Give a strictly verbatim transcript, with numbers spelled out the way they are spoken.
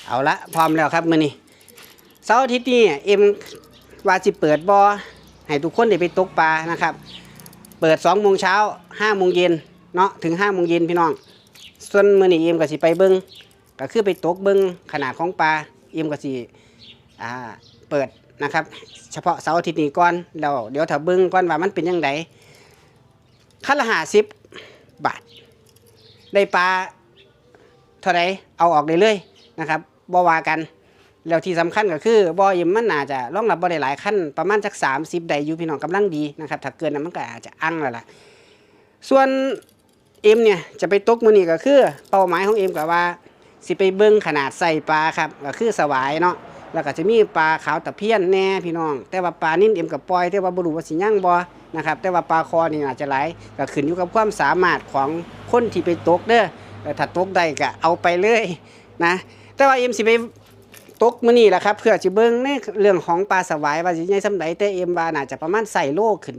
เอาละ พร้อมแล้วครับมื้อนี้ เสาร์อาทิตย์นี้เอ็มว่าสิเปิดบ่อให้ทุกคนได้ไปตกปลานะครับ เปิดสองโมงเช้า ห้าโมงเย็นเนาะ ถึงห้าโมงเย็นพี่น้อง ส่วนมื้อนี้เอ็มก็สิไปเบิ่ง ก็คือไปตกเบิ่งขนาดของปลา เอ็มก็สิอ่าเปิดนะครับ เฉพาะเสาร์อาทิตย์นี้ก่อน แล้วเดี๋ยวถ้าเบิ่งก่อนว่ามันเป็นจั่งใด คันละห้าสิบบาท ได้ปลาเท่าใดเอาออกได้เลยนะครับ บ่ว่ากัน แล้วที่สำคัญก็คือบ่อเอ็มมันน่าจะรองรับบ่ได้หลายคัน ประมาณจักสามสิบได้อยู่พี่น้อง กำลังดีนะครับ ถ้าเกินนั้นมันก็อาจจะอั้งแล้วล่ะ ส่วนเอ็มเนี่ยจะไปตกมื้อนี้ก็คือ เป้าหมายของเอ็มก็ว่าสิไปเบิ่งขนาดไซส์ปลาครับ ก็คือสวายเนาะ แล้วก็จะมีปลาขาวตะเพียนแน่พี่น้อง แต่ว่าปลานิลเอ็มก็ปล่อย แต่ว่าบ่รู้ว่าสิยังบ่นะครับ แต่ว่าปลาคอนี่อาจจะหลาย ก็ขึ้นอยู่กับความสามารถของคนที่ไปตกเด้อ เออ ถ้าตกได้ก็เอาไปเลยนะ แต่ว่าเอ็มสิไปตกมื้อนี้แหละครับ เพื่อสิเบิ่งในเรื่องของปลาสวายว่าสิใหญ่ส่ำใด แต่เอ็มว่าน่าจะประมาณไซส์โลขึ้น